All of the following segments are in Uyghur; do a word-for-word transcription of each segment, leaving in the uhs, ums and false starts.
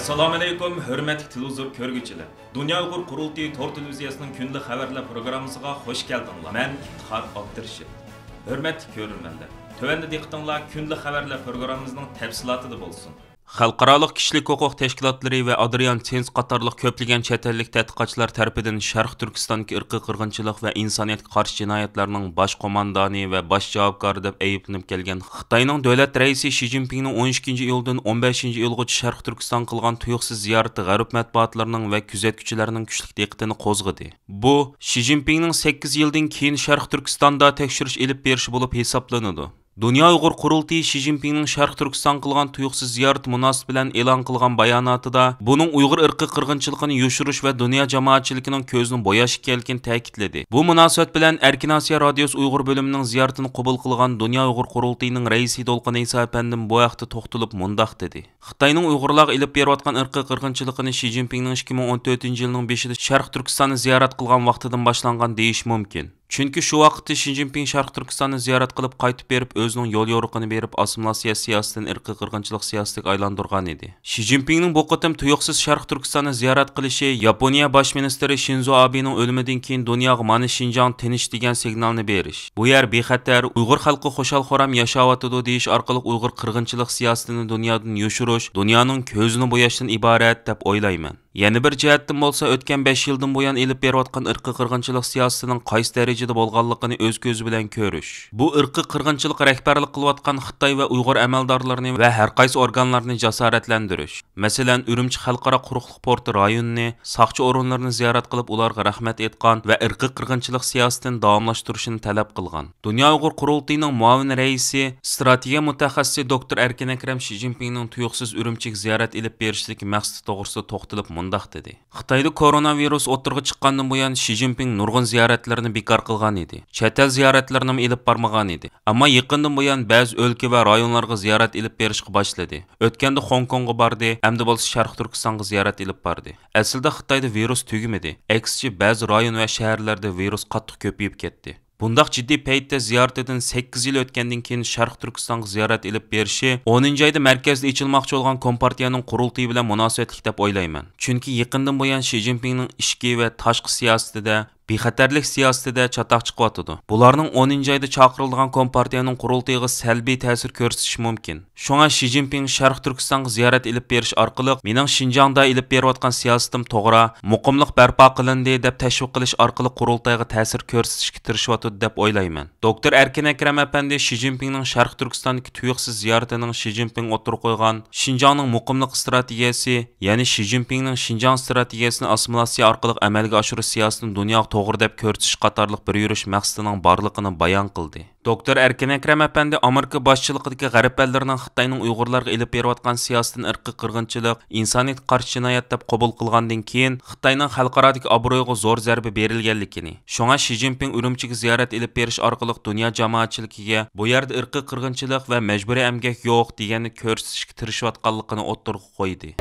ئەسسالامۇئەلەيكۇم، ھۆرمەتلىك تېلېۋىزور كۆرگۈچىلەر! دۇنيا ئۇيغۇر قۇرۇلتىيى تور تېلېۋىزىيەسىنىڭ كۈندىلىك خەۋەرلەر پروگراممىسىغا خۇش كەلدىڭلار. مەن ئىپتىخار ئابدۇرېشىت. ھۆرمەتلىك كۆرۈرمەنلەر، تۆۋەندە دىققىتىڭلار كۈندىلىك خەۋەرلەر پروگراممىمىزنىڭ تەپسىلاتىدا بولسۇن. خەلقئارالىق كىشىلىك ھوقۇق تەشكىلاتلىرى ۋە ئادرىيان سېنس قاتارلىق كۆپلىگەن چەت ئەللىك تەتقىقاتچىلار تەرىپىدىن شەرقىي تۈركىستاندىكى ئىرقىي قىرغىنچىلىق ۋە ئىنسانىيەتكە قارشى جىنايەتلەرنىڭ باش قوماندانى ۋە باش جاۋابكارى دەپ ئەيىبلىنىپ كەلگەن خىتاينىڭ دۆلەت رەئىسى شى جىنپىڭنىڭ ئون ئىككىنچى ئىيۇلدىن ئون بەشىنچى ئىيۇلغىچە شەرقىي تۈركىستانغا قىلغان تۇيۇقسىز زىيارىتى غەرب مەتبۇئاتلىرىنىڭ ۋە كۆزەتكۈچىلەرنىڭ كۈچلۈك دىققىتىنى قوزغىدى. بۇ، شى جىنپىڭنىڭ سەككىز يىلدىن كېيىن شەرقىي تۈركىستاندا تەكشۈرۈش ئېلىپ بېرىشى بولۇپ ھېسابلىنىدۇ. دۇنيا ئۇيغۇر قۇرۇلتىيى شى جىنپىڭنىڭ شەرقىي تۈركىستانغا قىلغان تۇيۇقسىز زىيارىتى مۇناسىۋىتى بىلەن ئېلان قىلغان باياناتىدا بۇنىڭ ئۇيغۇر ئىرقىي قىرغىنچىلىقىنى يوشۇرۇش ۋە دۇنيا جامائەتچىلىكىنىڭ كۆزىنى بوياش ئىكەنلىكىنى تەكىتلىدى. بۇ مۇناسىۋەت بىلەن ئەركىن ئاسىيا رادىيوسى ئۇيغۇر بۆلۈمىنىڭ زىيارىتىنى قوبۇل قىلغان دۇنيا ئۇيغۇر قۇرۇلتىيىنىڭ رەئىسى دولقۇن ئەيسا ئەپەندىم بۇ ھەقتە توختىلىپ مۇنداق دېدى: خىتاينىڭ ئۇيغۇرلارغا ئېلىپ بېرىۋاتقان ئىرقىي قىرغىنچىلىقىنى شى جىنپىڭنىڭ ئىككى مىڭ ئون تۆتىنچى يىلنىڭ بېشىدا شەرقىي تۈركىستاننى زىيارەت قىلغان ۋاقتىدىن باشلانغان دېيىش مۇمكىن. چۈنكى شۇ ۋاقىتتا شى جىنپىڭ شەرقىي تۈركىستاننى زىيارەت قىلىپ قايتىپ بېرىپ، ئۆزىنىڭ يول يورۇقىنى بېرىپ، ئاسسىمىلياتسىيە سىياسىتىنى ئىرقىي قىرغىنچىلىق سىياسىتىگە ئايلاندۇرغان ئىدى. شى جىنپىڭنىڭ بۇ قېتىم تۇيۇقسىز شەرقىي تۈركىستاننى زىيارەت قىلىشى ياپونىيە باش مىنىستىرى شىنزو ئابېنىڭ ئۆلۈمىدىن كېيىن دۇنياغا مانا شىنجاڭ تىنچ دېگەن سىگنالنى بېرىش، بۇ يەر بىخەتەر، ئۇيغۇر خەلقى خۇشال-خۇرام ياشاۋاتىدۇ دېيىش ئارقىلىق ئۇيغۇر قىرغىنچىلىق سىياسىتىنى دۇنيادىن يوشۇرۇش، دۇنيانىڭ كۆزىنى بوياشتىن ئىبارەت دەپ ئويلايمەن. يەنە بىر جەھەتتىن بولسا، ئۆتكەن بەش يىلدىن بۇيان ئېلىپ بېرىۋاتقان ئىرقىي قىرغىنچىلىق سىياسىتىنىڭ قايسى دەرىجىدە بولغانلىقىنى ئۆز كۆزى بىلەن كۆرۈش. بۇ ئىرقىي قىرغىنچىلىققا رەھبەرلىك قىلىۋاتقان خىتاي ۋە ئۇيغۇر ئەمەلدارلىرىنى ۋە ھەرقايسى ئورگانلارنى جاسارەتلەندۈرۈش. مەسىلەن، ئۈرۈمچى خەلقئارا قۇرۇقلۇق پورتى رايونىنى، ساقچى ئورۇنلىرىنى زىيارەت قىلىپ، ئۇلارغا رەھمەت ئېيتقان ۋە ئىرقىي قىرغىنچىلىق سىياسىتىنى داۋاملاشتۇرۇشىنى تەلەپ قىلغان. دۇنيا ئۇيغۇر قۇرۇلتىيىنىڭ مۇئاۋىن رەئىسى، ئىستراتېگىيە مۇتەخەسسىسى دوكتور ئەركىن ئەكرەم شى جىنپىڭنىڭ تۇيۇقسىز ئۈرۈمچىگە زىيارەت ئېلىپ بېرىشتىكى مەقسىتى توغرىسىدا توختىلىپ مۇنداق دېدى: خىتايدا كورونا ۋىرۇس ئوتتۇرىغا چىققاندىن بۇيان، شى جىنپىڭ نۇرغۇن زىيارەتلىرىنى بىكار قىلغان ئىدى. چەت ئەل زىيارەتلىرىنىمۇ ئېلىپ بارمىغان ئىدى. ئەمما يېقىندىن بۇيان بەزى ئۆلكە ۋە رايونلارغا زىيارەت ئېلىپ بېرىشقا باشلىدى. ئۆتكەندە خوڭكوڭغا باردى، ئەمدى بولسا شەرقىي تۈركىستانغا زىيارەت ئېلىپ باردى. ئەسلىدە خىتايدا ۋىرۇس تۈگىمىدى. ئەكسىچە، بەزى رايون ۋە شەھەرلەردە ۋىرۇس قاتتىق كۆپىيىپ كەتتى. بۇنداق جىددىي پەيتتە زىيارىتىدىن سەككىز يىل ئۆتكەندىن كېيىن شەرقىي تۈركىستانغا زىيارەت ئېلىپ بېرىشى، ئونىنچى ئايدا مەركەزدە ئېچىلماقچى بولغان كومپارتىيەنىڭ قۇرۇلتىيى بىلەن مۇناسىۋەتلىك دەپ ئويلايمەن. چۈنكى يېقىندىن بۇيان شى جىنپىڭنىڭ ئىچكى ۋە تاشقى سىياسىتىدە، بىخەتەرلىك سىياسىتىدە چاتاق چىقىۋاتىدۇ. بۇلارنىڭ ئونىنچى ئايدا چاقىرىلىدىغان كومپارتىيەنىڭ قۇرۇلتىيىغا سەلبىي تەسىر كۆرسىتىشى مۇمكىن. شۇڭا شى جىنپىڭ شەرقىي تۈركىستانغا زىيارەت ئېلىپ بېرىش ئارقىلىق، مېنىڭ شىنجاڭدا ئېلىپ بېرىۋاتقان سىياسىتىم توغرا، مۇقىملىق بەرپا قىلىندى دەپ تەشۋىق قىلىش ئارقىلىق قۇرۇلتايغا تەسىر كۆرسىتىشكە تىرىشىۋاتىدۇ دەپ ئويلايمەن. دوكتور ئەركىن ئەكرەم ئەپەندى شى جىنپىڭنىڭ شەرقىي تۈركىستاندىكى تۇيۇقسىز زىيارىتىنىڭ شى جىنپىڭ ئوتتۇرىغا قويغان شىنجاڭنىڭ مۇقىملىق ئىستراتېگىيەسى، يەنى شى جىنپىڭنىڭ شىنجاڭ ئىستراتېگىيەسىنى ئاسسىمىلياتسىيە ئارقىلىق ئەمەلگە ئاشۇرۇش سىياسىتىنى دۇنياغا توغرا دەپ كۆرسىتىش قاتارلىق بىر يۈرۈش مەقسىتىنىڭ بارلىقىنى بايان قىلدى. دوكتور ئەركىن ئەكرەم ئەپەندى ئامېرىكا باشچىلىقىدىكى غەرب ئەللىرىنىڭ خىتاينىڭ ئۇيغۇرلارغا ئېلىپ بېرىۋاتقان سىياسىتىنى ئىرقىي قىرغىنچىلىق، ئىنسانىيەتكە قارشى جىنايەت دەپ قوبۇل قىلغاندىن كېيىن، خىتاينىڭ خەلقئارادىكى ئابرۇيىغا زور زەربە بېرىلگەنلىكىنى، شۇڭا شى جىنپىڭ ئۈرۈمچىگە زىيارەت ئېلىپ بېرىش ئارقىلىق دۇنيا جامائەتچىلىكىگە بۇ يەردە ئىرقىي قىرغىنچىلىق ۋە مەجبۇرىي ئەمگەك يوق دېگەننى كۆرسىتىشكە تىرىشىۋاتقانلىقىنى ئوتتۇرىغا قويدى.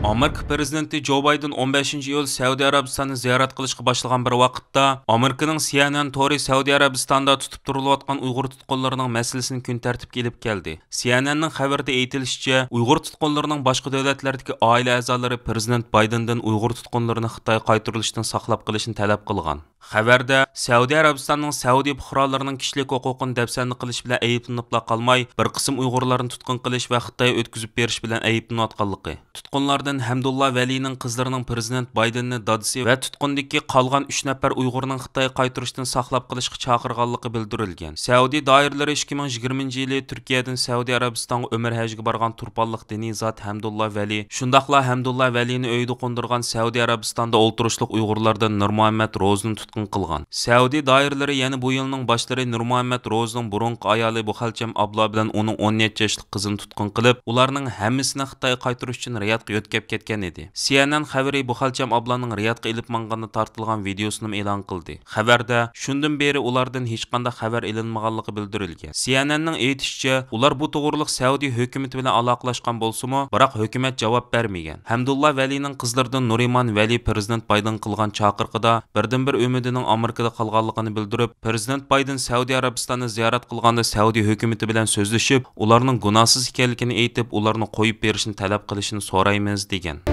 ئامېرىكا پىرېزىدېنتى جو بايدېن ئون بەشىنچى ئىيۇل سەئۇدى ئەرەبىستاننى زىيارەت قىلىشقا باشلىغان بىر ۋاقىتتا، ئامېرىكىنىڭ سى ئېن ئېن تورى سەئۇدى ئەرەبىستاندا تۇتۇپ تۇرۇلۇۋاتقان ئۇيغۇر تۇتقۇنلىرىنىڭ مەسىلىسىنى كۈن تەرتىپكە ئېلىپ كەلدى. سى ئېن ئېننىڭ خەۋىرىدە ئېيتىلىشىچە، ئۇيغۇر تۇتقۇنلىرىنىڭ باشقا دۆلەتلەردىكى ئائىلە ئەزالىرى پىرېزىدېنت بايدېندىن ئۇيغۇر تۇتقۇنلىرىنى خىتايغا قايتۇرۇلۇشتىن ساقلاپ قېلىشنى تەلەپ قىلغان. خەۋەردە، سەئۇدى ئەرەبىستاننىڭ سەئۇدى پۇقرالىرىنىڭ كىشىلىك ھوقۇقىنى دەپسەندە قىلىش بىلەن ئەيىبلىنىپلا قالماي، بىر قىسىم ئۇيغۇرلارنى تۇتقۇن قىلىش ۋە خىتايغا ئۆتكۈزۈپ بېرىش بىلەن ئەيىبلىنىۋاتقانلىقى، تۇتقۇنلاردىن ھەمدۇللا ۋەلىنىڭ قىزلىرىنىڭ پىرېزىدېنت بايدېننى دادىسى ۋە تۇتقۇندىكى قالغان ئۈچ نەپەر ئۇيغۇرنىڭ خىتايغا قايتۇرۇشتىن ساقلاپ قېلىشقا چاقىرغانلىقى بىلدۈرۈلگەن. سەئۇدى دائىرىلىرى ئىككى مىڭ يىگىرمىنچى يىلى تۈركىيەدىن سەئۇدى ئەرەبىستانغا ئۆمرە ھەجگە بارغان تۇرپانلىق دىنىي زات ھەمدۇللا ۋەلى، شۇنداقلا ھەمدۇللا ۋەلىنى ئۆيىدە قوندۇرغان سەئۇدى ئەرەبىستاندا ئولتۇرۇشلۇق ئۇيغۇرلاردىن نۇرمۇھەممەت روزىنى تۇتقۇن قىلغان. سەئۇدى دائىرىلىرى يەنە بۇ يىلنىڭ باشلىرى نۇرمۇھەممەت روزىنىڭ بۇرۇنقى ئايالى بۇخەلچەم ئابلا بىلەن ئۇنىڭ ئون يەتتە ياشلىق قىزىنى تۇتقۇن قىلىپ، ئۇلارنىڭ ھەممىسىنى خىتايغا قايتۇرۇش ئۈچۈن رىيادقا يۆتكەپ چىقىپ كەتكەن ئىدى. سى ئېن ئېن خەۋىرى بۇ خەلچەم ئابلانىڭ رىيادقا ئېلىپ ماڭغاندا تارتىلغان ۋىدېيوسىنىمۇ ئېلان قىلدى. خەۋەردە شۇندىن بېرى ئۇلاردىن ھېچقانداق خەۋەر ئېلىنمىغانلىقى بىلدۈرۈلگەن. سى ئېن ئېننىڭ ئېيتىشىچە، ئۇلار بۇ توغرۇلۇق سەئۇدى ھۆكۈمىتى بىلەن ئالاقىلاشقان بولسىمۇ، بىراق ھۆكۈمەت جاۋاب بەرمىگەن. ھەمدۇللا ۋەلىنىڭ قىزلىرىدىن نۇرىمان ۋەلى پىرېزىدېنت بايدېن قىلغان چاقىرىقىدا بىردىنبىر ئۈمىدىنىڭ ئامېرىكىدا قالغانلىقىنى بىلدۈرۈپ، پىرېزىدېنت بايدېن سەئۇدى ئەرەبىستاننى زىيارەت قىلغاندا سەئۇدى ھۆكۈمىتى بىلەن سۆزلىشىپ، ئۇلارنىڭ گۇناھسىز ئىكەنلىكىنى ئېيتىپ، ئۇلارنى قويۇپ بېرىشنى تەلەپ قىلىشىنى سورايمىز، دېگەن.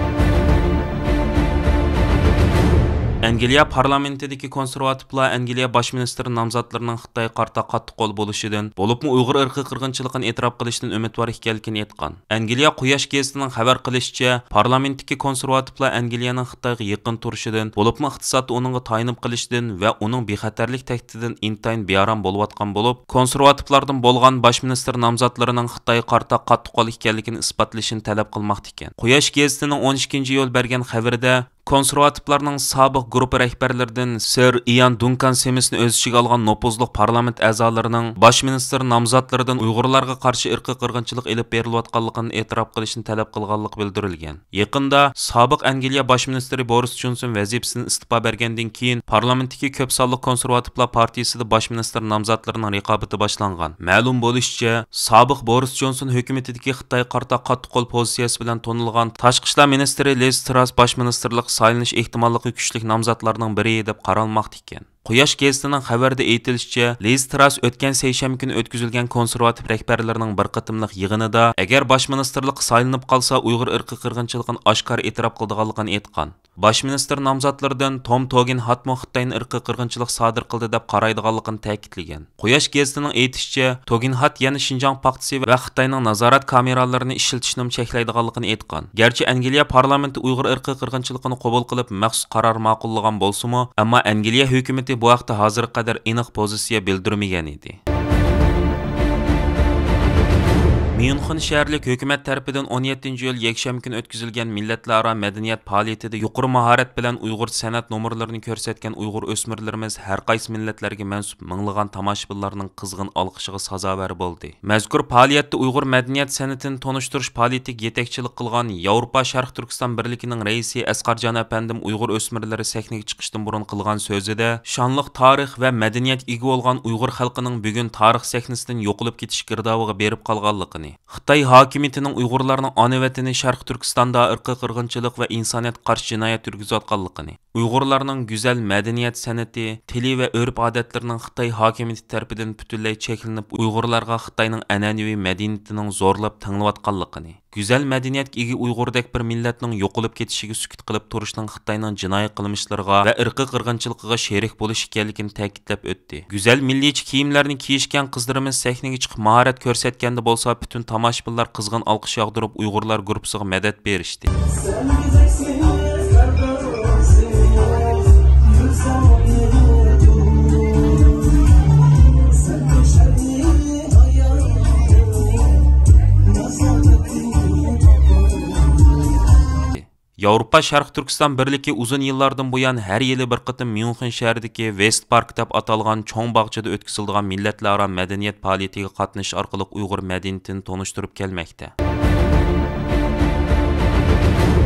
ئەنگلىيە پارلامېنتىدىكى كونسېرۋاتىپلار ئەنگلىيە باش مىنىستىرى نامزاتلىرىنىڭ خىتايغا قارىتا قاتتىق قول بولۇشىدىن، بولۇپمۇ ئۇيغۇر ئىرقىي قىرغىنچىلىقىنى ئېتىراپ قىلىشىدىن ئۈمىدۋار ئىكەنلىكىنى ئېيتقان. ئەنگلىيە قۇياش گېزىتىنىڭ خەۋەر قىلىشىچە، پارلامېنتتىكى كونسېرۋاتىپلار ئەنگلىيەنىڭ خىتايغا يېقىن تۇرۇشىدىن، بولۇپمۇ ئىقتىسادتا ئۇنىڭغا تايىنىپ قېلىشىدىن ۋە ئۇنىڭ بىخەتەرلىك تەھدىتىدىن ئىنتايىن بىئارام بولۇۋاتقان بولۇپ، كونسېرۋاتىپلاردىن بولغان باش مىنىستىر نامزاتلىرىنىڭ خىتايغا قارىتا قاتتىق قول ئىكەنلىكىنى ئىسپاتلىشىنى تەلەپ قىلماقتا ئىكەن. قۇياش گېزىتىنىڭ ئون ئىككىنچى ئىيۇل بەرگەن خەۋىرىدە، كونسېرۋاتىپلارنىڭ سابىق گۇرۇپپا رەھبەرلىرىدىن سىر ئىيان دۇنكان سىمىسنى ئۆز ئىچىگە ئالغان نوپۇزلۇق پارلامېنت ئەزالىرىنىڭ باش مىنىستىر نامزاتلىرىدىن ئۇيغۇرلارغا قارشى ئىرقىي قىرغىنچىلىق ئېلىپ بېرىلىۋاتقانلىقىنى ئېتىراپ قىلىشنى تەلەپ قىلغانلىقى بىلدۈرۈلگەن. يېقىندا سابىق ئەنگلىيە باش مىنىستىرى بورىس جونسون ۋەزىپىسىدىن ئىستېپا بەرگەندىن كېيىن، پارلامېنتتىكى كۆپ سانلىق كونسېرۋاتىپلار پارتىيىسىدا باش مىنىستىر نامزاتلىرىنىڭ رىقابىتى باشلانغان. مەلۇم بولۇشىچە، سابىق بورىس جونسون ھۆكۈمىتىدىكى خىتايغا قارىتا قاتتىق قول پوزىتسىيەسى بىلەن تونۇلغان تاشقى ئىشلار مىنىستىرى لىز تراس باش مىنىستىرلىققا سايلىنىش ئېھتىماللىقى كۈچلۈك نامزاتلارنىڭ بىرى دەپ قارالماقتا ئىكەن. قۇياش گېزىتىنىڭ خەۋىرىدە ئېيتىلىشىچە، لىز تراس ئۆتكەن سەيشەنبە كۈنى ئۆتكۈزۈلگەن كونسېرۋاتىپ رەھبەرلىرىنىڭ بىر قېتىملىق يىغىنىدا، ئەگەر باش مىنىستىرلىققا سايلىنىپ قالسا، ئۇيغۇر ئىرقىي قىرغىنچىلىقىنى ئاشكارا ئېتىراپ قىلىدىغانلىقىنى ئېيتقان. باش مىنىستىر نامزاتلىرىدىن توم توگىنھاتمۇ خىتاينى ئىرقىي قىرغىنچىلىق سادىر قىلدى دەپ قارايدىغانلىقىنى تەكىتلىگەن. قۇياش گېزىتىنىڭ ئېيتىشىچە، توگىنھات يەنە شىنجاڭ پاختىسى ۋە خىتاينىڭ نازارەت كامېرالىرىنى ئىشلىتىشنىمۇ چەكلەيدىغانلىقىنى ئېيتقان. گەرچە ئەنگلىيە پارلامېنتى ئۇيغۇر ئىرقىي قىرغىنچىلىقىنى قوبۇل قىلىپ، مەخسۇس قارار ماقۇللىغان بولسىمۇ، ئەمما ئەنگلىيە ھۆكۈمىتى بۇ ھەقتە ھازىرغا قەدەر ئېنىق پوزىتسىيە بىلدۈرمىگەن ئىدى. ميۇنخېن شەھەرلىك ھۆكۈمەت تەرىپىدىن ئون يەتتىنچى ئىيۇل يەكشەنبە كۈنى ئۆتكۈزۈلگەن مىللەتلەرئارا مەدەنىيەت پائالىيىتىدە يۇقىرى ماھارەت بىلەن ئۇيغۇرچە سەنئەت نومۇرلىرىنى كۆرسەتكەن ئۇيغۇر ئۆسمۈرلىرىمىز ھەر قايسى مىللەتلەرگە مەنسۇپ مىڭلىغان تاماشىبىنلارنىڭ قىزغىن ئالقىشىغا سازاۋەر بولدى. مەزكۇر پائالىيەتتە ئۇيغۇر مەدەنىيەت سەنئىتىنى تونۇشتۇرۇش پائالىيىتىگە يېتەكچىلىك قىلغان ياۋروپا شەرقىي تۈركىستان بىرلىكىنىڭ رەئىسى ئەسقەرجان ئەپەندىم ئۇيغۇر ئۆسمۈرلىرى سەھنىگە چىقىشتىن بۇرۇن قىلغان سۆزىدە، شانلىق تارىخ ۋە مەدەنىيەتكە ئىگە بولغان ئۇيغۇر خەلقىنىڭ بۈگۈن تارىخ سەھنىسىدىن يوقىلىپ كېتىش گىردابىغا بېرىپ قالغانلىقىنى، خىتاي ھاكىمىيىتىنىڭ ئۇيغۇرلارنىڭ ئانا ۋەتىنى شەرقىي تۈركىستاندا ئىرقىي قىرغىنچىلىق ۋە ئىنسانىيەتكە قارشى جىنايەت يۈرگۈزۈۋاتقانلىقىنى، ئۇيغۇرلارنىڭ گۈزەل مەدەنىيەت سەنئىتى، تىلى ۋە ئۆرپ-ئادەتلىرىنىڭ خىتاي ھاكىمىيىتى تەرىپىدىن پۈتۈنلەي چەكلىنىپ، ئۇيغۇرلارغا خىتاينىڭ ئەنئەنىۋى مەدەنىيىتىنىڭ زورلاپ تېڭىلىۋاتقانلىقىنى، گۈزەل مەدەنىيەتكە ئىگە ئۇيغۇردەك بىر مىللەتنىڭ يوقىلىپ كېتىشىگە سۈكۈت قىلىپ تۇرۇشنىڭ خىتاينىڭ جىنايى قىلمىشلىرىغا ۋە ئىرقىي قىرغىنچىلىقىغا شېرىك بولۇش ئىكەنلىكىنى تەكىتلەپ ئۆتتى. گۈزەل مىللىيچە كىيىملەرنى كىيىشكەن قىزلىرىمىز سەھنىگە چىقىپ ماھارەت كۆرسەتكەندە بولسا، پۈتۈن تاماشىبىنلار قىزغىن ئالقىش ياغدۇرۇپ، ئۇيغۇرلار گۇرۇپپىسىغا مەدەت بېرىشتى. ياۋروپا شەرقىي تۈركىستان بىرلىكى ئۇزۇن يىللاردىن بۇيان ھەر يىلى بىر قېتىم ميۇنخېن شەھىرىدىكى ۋېست پارك دەپ ئاتالغان چوڭ باغچىدا ئۆتكۈزۈلىدىغان مىللەتلەرئارا مەدەنىيەت پائالىيىتىگە قاتنىشىش ئارقىلىق ئۇيغۇر مەدەنىيىتىنى تونۇشتۇرۇپ كەلمەكتە.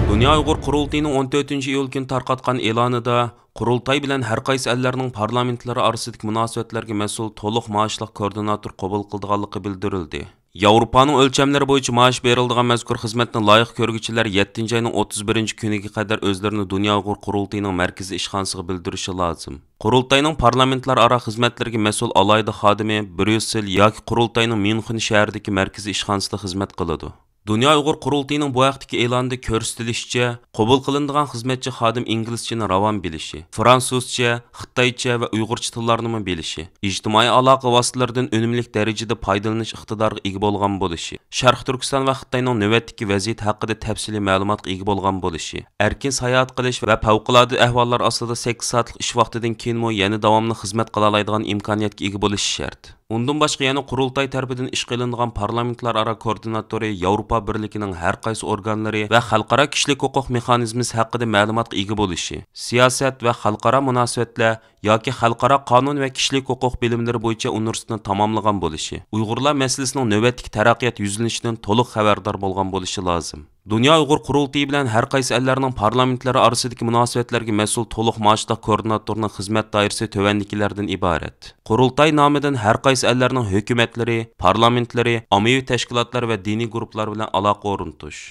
دۇنيا ئۇيغۇر قۇرۇلتىيىنىڭ ئون تۆتىنچى ئىيۇل كۈنى تارقاتقان ئېلانىدا، قۇرۇلتاي بىلەن ھەر قايسى ئەللەرنىڭ پارلامېنتلىرى ئارىسىدىكى مۇناسىۋەتلەرگە مەسئۇل تولۇق مائاشلىق كوردىناتور قوبۇل قىلىدىغانلىقى بىلدۈرۈلدى. ياۋروپانىڭ ئۆلچەملىرى بويىچە مائاش بېرىلىدىغان مەزكۇر خىزمەتنى لايىق كۆرگۈچىلەر يەتتىنچى ئاينىڭ ئوتتۇز بىرىنچى كۈنىگە قەدەر ئۆزلىرىنى دۇنيا ئۇيغۇر قۇرۇلتىيىنىڭ مەركىزىي ئىشخانىسىغا بىلدۈرۈشى لازىم. قۇرۇلتاينىڭ پارلامېنتلارئارا خىزمەتلىرىگە مەسئۇل ئالاھىدە خادىمى بريۇسسېل ياكى قۇرۇلتاينىڭ ميۇنخېن شەھىرىدىكى مەركىزىي ئىشخانىسىدا خىزمەت قىلىدۇ. دۇنيا ئۇيغۇر قۇرۇلتىيىنىڭ بۇ ھەقتىكى ئېلانىدا كۆرسىتىلىشىچە، قوبۇل قىلىنىدىغان خىزمەتچى خادىم ئىنگلىزچىنى راۋان بىلىشى، فرانسۇزچە، خىتايچە ۋە ئۇيغۇرچە تىللارنىمۇ بىلىشى، ئىجتىمائىي ئالاقە ۋاسىتىلىرىدىن ئۈنۈملۈك دەرىجىدە پايدىلىنىش ئىقتىدارىغا ئىگە بولغان بولۇشى، شەرقىي تۈركىستان ۋە خىتاينىڭ نۆۋەتتىكى ۋەزىيىتى ھەققىدە تەپسىلىي مەلۇماتقا ئىگە بولغان بولۇشى، ئەركىن ساياھەت قىلىش ۋە پەۋقۇلئاددە ئەھۋاللار ئاستىدا سەككىز سائەتلىك ئىش ۋاقتىدىن كېيىنمۇ يەنە داۋاملىق خىزمەت قىلالايدىغان ئىمكانىيەتكە ئىگە بولۇشى شەرت. ئۇندىن باشقا يەنە قۇرۇلتاي تەرىپىدىن ئىشقا ئېلىنىدىغان پارلامېنتلارئارا كوردىناتورى ياۋروپا بىرلىكىنىڭ ھەر قايسى ئورگانلىرى ۋە خەلقئارا كىشىلىك ھوقۇق مېخانىزمىسى ھەققىدە مەلۇماتقا ئىگە بولۇشى، سىياسەت ۋە خەلقئارا مۇناسىۋەتلەر ياكى خەلقئارا قانۇن ۋە كىشىلىك ھوقۇق بىلىملىرى بويىچە ئۇنىۋېرسىتېتنى تاماملىغان بولۇشى، ئۇيغۇرلار مەسىلىسىنىڭ نۆۋەتتىكى تەرەققىيات يۈزلىنىشىدىن تولۇق خەۋەردار بولغان بولۇشى لازىم. دۇنيا ئۇيغۇر قۇرۇلتىيى بىلەن ھەر قايسى ئەللەرنىڭ پارلامېنتلىرى ئارىسىدىكى مۇناسىۋەتلەرگە مەسئۇل تولۇق مائاشلىق كوئوردىناتورنىڭ خىزمەت دائىرىسى تۆۋەندىكىلەردىن ئىبارەت. قۇرۇلتاي نامىدىن ھەر قايسى ئەللەرنىڭ ھۆكۈمەتلىرى، پارلامېنتلىرى، ئاممىۋى تەشكىلاتلار ۋە دىنىي گۇرۇپپىلار بىلەن ئالاقە ئورنىتىش.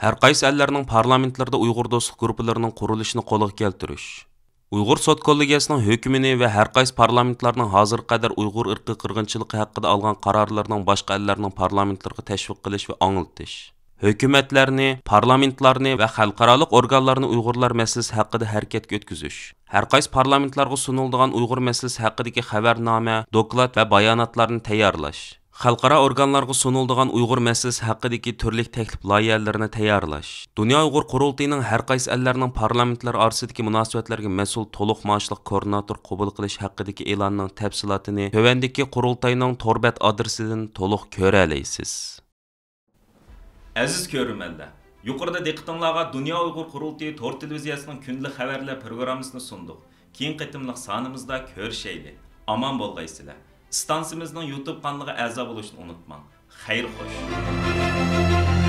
ھەر قايسى ئەللەرنىڭ پارلامېنتلىرىدا ئۇيغۇر دوستلۇق گۇرۇپپىلىرىنىڭ قۇرۇلۇشىنى قولغا كەلتۈرۈش. ئۇيغۇر سوت كوللېگىيەسىنىڭ ھۆكمىنى ۋە ھەر قايسى پارلامېنتلارنىڭ ھازىرغا قەدەر ئۇيغۇر ئىرقىي قىرغىنچىلىقى ھەققىدە ئالغان قارارلىرىنىڭ باشقا ئەللەرنىڭ پارلامېنتلىرىغا تەشۋىق قىلىش ۋە ئاڭلىتىش. ھۆكۈمەتلەرنى، پارلامېنتلارنى ۋە خەلقئارالىق ئورگانلارنى ئۇيغۇرلار مەسىلىسى ھەققىدە ھەرىكەتكە ئۆتكۈزۈش. ھەر قايسى پارلامېنتلارغا سۇنۇلىدىغان ئۇيغۇر مەسىلىسى ھەققىدىكى خەۋەرنامە، دوكلات ۋە باياناتلارنى تەييارلاش. خەلقئارا ئورگانلارغا سۇنۇلىدىغان ئۇيغۇر مەسىلىسى ھەققىدىكى تۈرلۈك تەكلىپ لايىھەلىرىنى تەييارلاش. دۇنيا ئۇيغۇر قۇرۇلتىيىنىڭ ھەر قايسى ئەللەرنىڭ پارلامېنتلىرى ئارىسىدىكى مۇناسىۋەتلەرگە مەسئۇل تولۇق مائاشلىق كوئوردىناتور قوبۇل قىلىش ھەققىدىكى ئېلاننىڭ تەپسىلاتىنى تۆۋەندىكى قۇرۇلتاينىڭ تور بەت ئادرېسىدىن تولۇق كۆرەلەيسىز. ئەزىز كۆرۈرمەنلەر، يۇقىرىدا دىققىتىڭلارغا دۇنيا ئۇيغۇر قۇرۇلتىيى تور تېلېۋىزىيەسىنىڭ كۈندىلىك خەۋەرلەر پروگراممىسىنى سۇندۇق. كېيىنكى قېتىملىق سانىمىزدا كۆرۈشەيلى. ئامان بولغايسىلەر. ئىستانسىمىزنىڭ يۇتۇب قانىلىغا ئەزا بولۇشنى ئۇنتۇماڭ. خەير خوش.